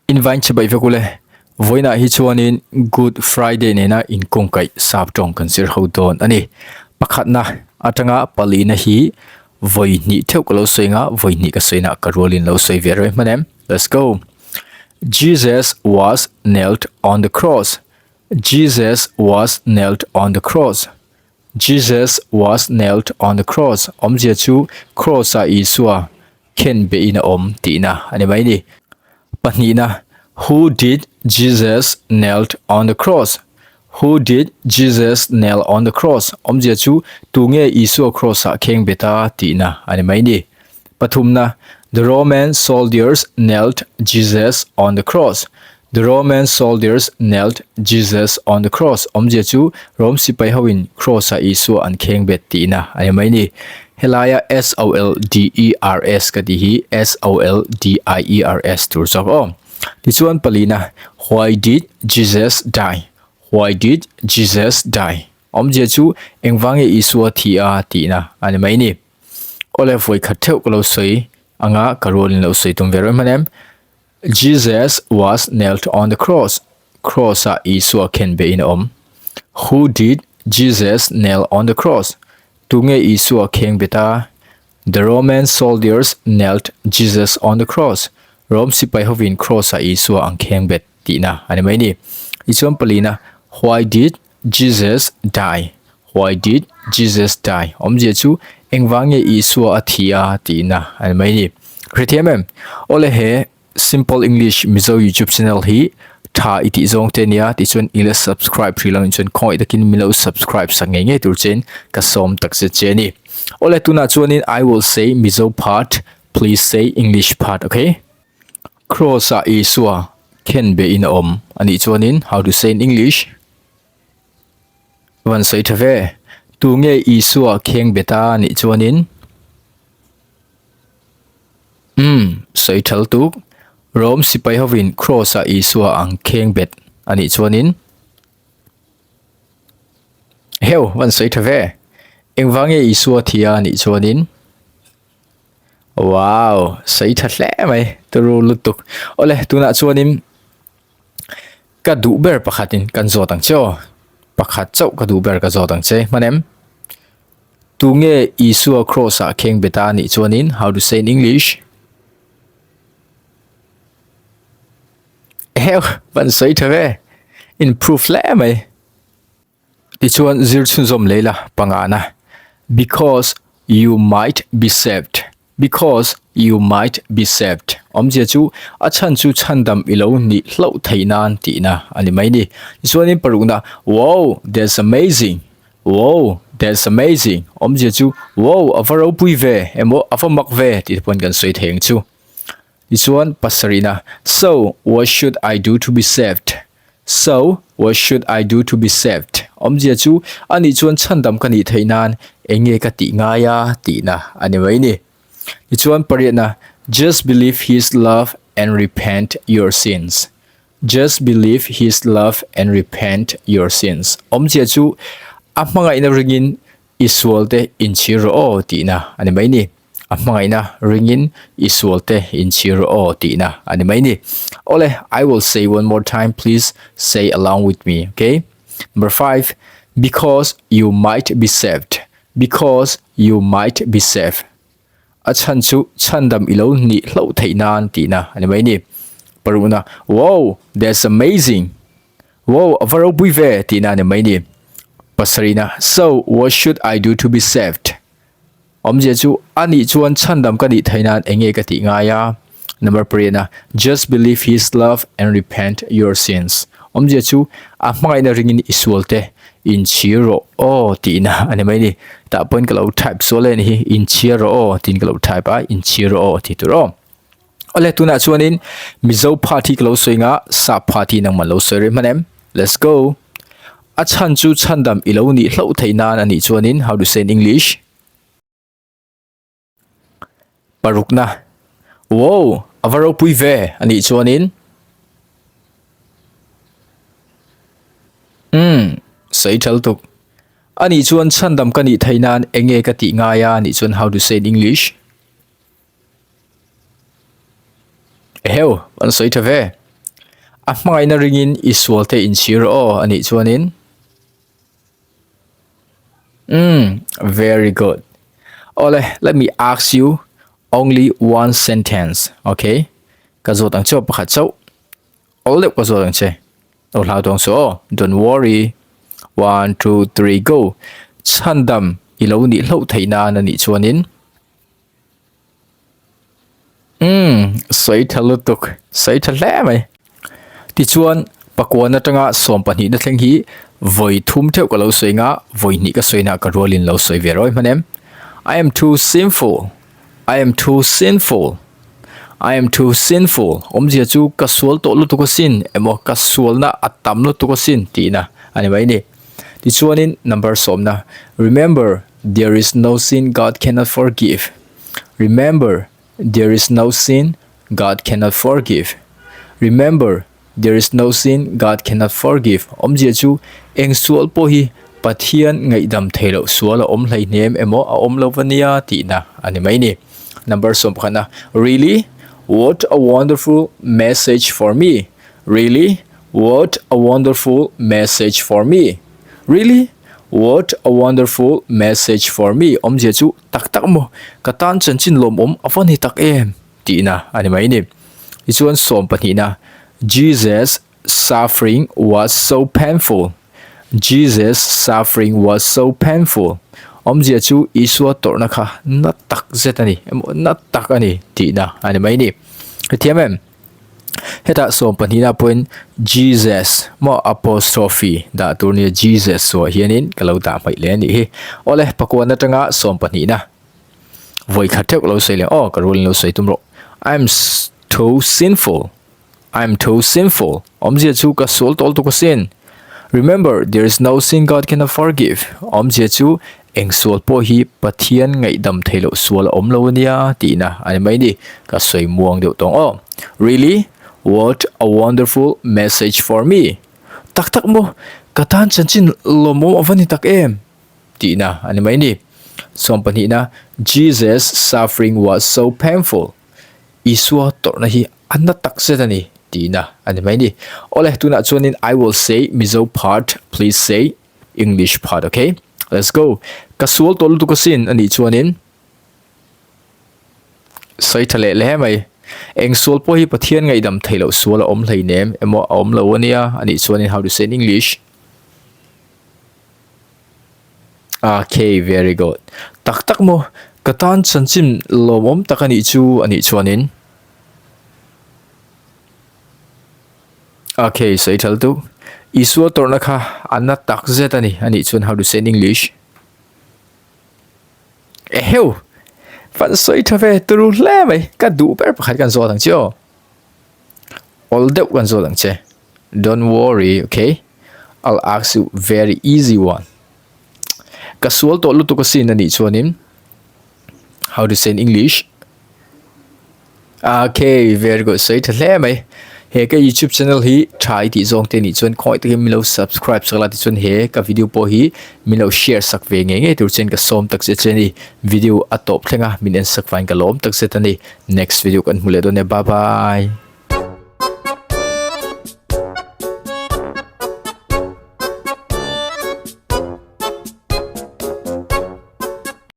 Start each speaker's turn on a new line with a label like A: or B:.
A: Invain chibai vek ule. Vawiinah hi chuanin Good Friday nena inkawngkaih sap tawng kan zir ho dawn a ni. Pakhatna atanga palina hi vawi hnih theuh ka lo sawi anga vawi hnih ka sawina ka rualin lo sawi ve reng hman em. Let's go. Jesus was nailed on the cross. Jesus was nailed on the cross. Jesus was nailed on the cross awmzia chu Cross-ah Isua khen behin a awm tihna a ni mai ni. Pahnihna, Who did Jesus nailed on the cross? Who did Jesus nail on the cross? Awmzia chu tunge Isua Cross-ah kheng bet a tihna a ni mai ni. Pathumna, The Roman soldiers nailed Jesus on the cross. The Roman soldiers nailed Jesus on the cross. Awmzia chu Rome sipai hoin cross-ah Isua an kheng bet tihna a ni mai ni. Helaia S-O-L-D-E-R-S ka tih hi S-O-L-D-I-E-R-S tur zawk aw. Tichuan palina, Why did Jesus die? Why did Jesus die? Awmzia chu engvange Isua thi a tihna a ni mai ni. Awle vawi khat theuh ka lo sawi anga ka rualin lo sawi tum ve reng hman em. Jesus was nailed on the cross. Cross ah Isua khen behin a awm. Who did Jesus nail on the cross? Tunge Isua kheng bet a? The Roman soldiers nailed Jesus on the cross. Rome sipai hovin cross ah Isua an kheng bet tihna a ni mai ni. Tichuan palina, Why did Jesus die? Why did Jesus die? Awmzia chu engvang nge Isua a thi a tihna a ni mai ni. Hrethiam em? Awle he Simple English Mizo YouTube channel hi tha i tih zawng te nia tichuan i la subscribe hrih lo in chuan khawngaih takin min lo subscribe sak ngei ngei tur chein ka sawm takzet che a ni. Awle tunah chuanin I will say Mizo part, please say English part, okay? Cross ah Isua khen be in a awm a nih chuanin how to say in English? Van sawi tha ve. Tu nge Isua kheng be ta a nih chuanin? Umm, sawi thal tuk. Rome sipai hovin cross ah Isua ang kheng bet a nih chuanin? Heu, van sawi tha ve. Engvang nge Isua thi a nih chuanin? Wow, sawi tha hle mai, turu lutuk. Awle, tunah chuanin ka duh ber pakhatin kan zawt ang che aw. Pakhat chauh ka duh ber ka zawt ang che, hman em? Tunge Isua cross ah kheng bet a nih chuanin, how to say in English? Eheu, van sawi tha ve, improve hle mai. Tichuan zir chhunzawm lei la pangana, Because you might be saved, Because you might be saved awmzia chu a chhan chu chhandam i lo nih hlauh theih nan tihna a ni mai ni. Tichuanin parukna, Wow, that's amazing! Wow, that's amazing! awmzia chu Wow, a va ropui ve emaw a va mak ve tih te pawn kan sawi thei ang chu. Tichuan pasarihna, So, what should I do to be saved? So, what should I do to be saved? Awmzia chu, anih chuan chhandam ka nih theih nan eng nge ka tih ngai a tihna a ni mai ni. Tichuan pariatna, Just believe his love and repent your sins. Just believe his love and repent your sins. Awmzia chu, a hmangaihna ringin I sualte inchhir rawh aw tihna a ni mai ni. A hmangaihna ringin i sualte inchhir rawh aw tihna a ni mai ni. Awle, I will say one more time, please say along with me, okay? Number 5, because you might be saved, because you might be saved. A chhan chu chhandam i lo nih hlauh theih nan tihna a ni mai ni. Parukna, wow, that's amazing! Wow, a va ropui ve tihna a ni mai ni. Pasarihna, So, what should I do to be saved? Awmzia chu, a nih chuan chhandam ka nih theih nan eng nge ka tih ngai a? Number pariatna, Just believe his love and repent your sins. Awmzia chu, a hmangaihna ringin i sualte inchhir rawh aw tihna a ni mai ni. Tah pawhin ka lo type sual e ni hi, inchhir rawh aw tiin ka lo type a, inchhir rawh aw tih tur aw. Awle tunah chuanin Mizo part hi ka lo sawi nga Sap part hi nangman lo sawi rih hman em? Let's go! A chhan chu chhandam i lo nih hlauh theih nan a nih chuanin how to say in English? Parukna Wow! A va ropui ve a nih chuanin Umm sawi thal tuk. A nih chuan chhandam ka nih theih nan enge ka tih ngai a nih chuan how to say in English? Eheu, an sawi tha ve. A hmangaihna ringin i sual te inchhir rawh aw anih chuanin. Umm, very good. Awle, let me ask you only one sentence, okay? Ka zawt ang che aw pakhat chauh. Awl deuh ka zawt ang che. Lo hlau tawng suh aw, don't worry. One, two, three, go. Chhandam i lo nih hlauh theih nan anih chuanin. Umm, sawi tha lutuk, sawi tha hle mai. Tichuan, pakuan atanga sawmpahnihna thleng hi vawi thum theuh ka lo sawi nga, vawi hnih ka sawi na ka rualin lo sawi ve rawi hman em. I am too sinful, I am too sinful, I am too sinful awmzia chu ka sual tawh lutuk asin emaw ka sualna a tam lutuk asin tihna a ni mai ni. Tichuanin number sawmna, Remember, there is no sin God cannot forgive. Remember, there is no sin God cannot forgive. Remember, there is no sin God cannot forgive. Awmzia chu eng sual pawh hi Pathian ngaihdam thei loh sual a awm hleihnem emaw a awm lo va nia tihna a ni mai ni. Number sawmpakhatna, Really? What a wonderful message for me. Really? What a wonderful message for me. Really? What a wonderful message for me. Awmzia chu tak tak maw? Ka tan chanchin lawmawm a va ni tak em? Tihna a ni mai ni. Tichuan sawmpahnihna, Jesus suffering was so painful. Jesus suffering was so painful. Awmzia chu Isua tawrhna kha na tak zet a ni, emaw na tak a ni tihna a ni mai ni. Hetiang em? Hetah sawmpahnihna pawhin Jesus maw apostrophe dah tur nia Jesus suah hianin ka lo dah hmaih leh a nih hi. Awle pakuan atanga sawmpahnihna vawi khat theuh ka lo sawi leh aw ka rualin lo sawi tum rawh. I am too sinful I am too sinful awmzia chu ka sual tawl tuk asin. Remember there is no sin God cannot forgive awmzia chu Eng sual pawh hi Pathian ngaihdam thei loh sual a awm lo ania tihna a ni mai ni. Ka sawi muang deuh tawng aw. Really? What a wonderful message for me! Tak tak maw? Ka tan chanchin lawmawm a va ni tak em? Tihna a ni mai ni. Sawmpahnihna, Jesus suffering was so painful. Isua tawrhna hi a na tak zet a ni tihna a ni mai ni. Awle, tunah chuanin I will say Mizo part, please say English part ok let's go ka sual tawh lutuk asin anih chuanin sawi tha leh hle mai eng sual pawh hi Pathian ngaihdam theih loh sual a awm hleinem emaw a awm lo ania anih chuanin how to say in English ok very good tak tak maw ka tan chanchin lawmawm tak anih chu anih chuanin. Ok, sawi thal tu. Isua tawrhna kha a na tak zet a ni, a nih chuan how to say in English? Eheu! Van sawi tha ve, turu hle mai. Ka duh ber pakhat kan zawt ang che aw. Awl deuh kan zawt ang che. Don't worry, ok? I'll ask you very easy one. Ka sual tawh lutuk asin a nih chuanin how to say in English? Okay, very good. Sawi tha hle mai. He ka YouTube channel hi tha i tih zawng te nih chuan khawngaih takin min lo subscribe sak la tichuan he ka video pawh hi min lo share sak ve ngei ngei tur chuan ka sawm tak zet che a ni. Video a tawp thleng a, min en sak vangin ka lawm tak zet a ni. Next video kan hmu leh dawn e. Bye bye.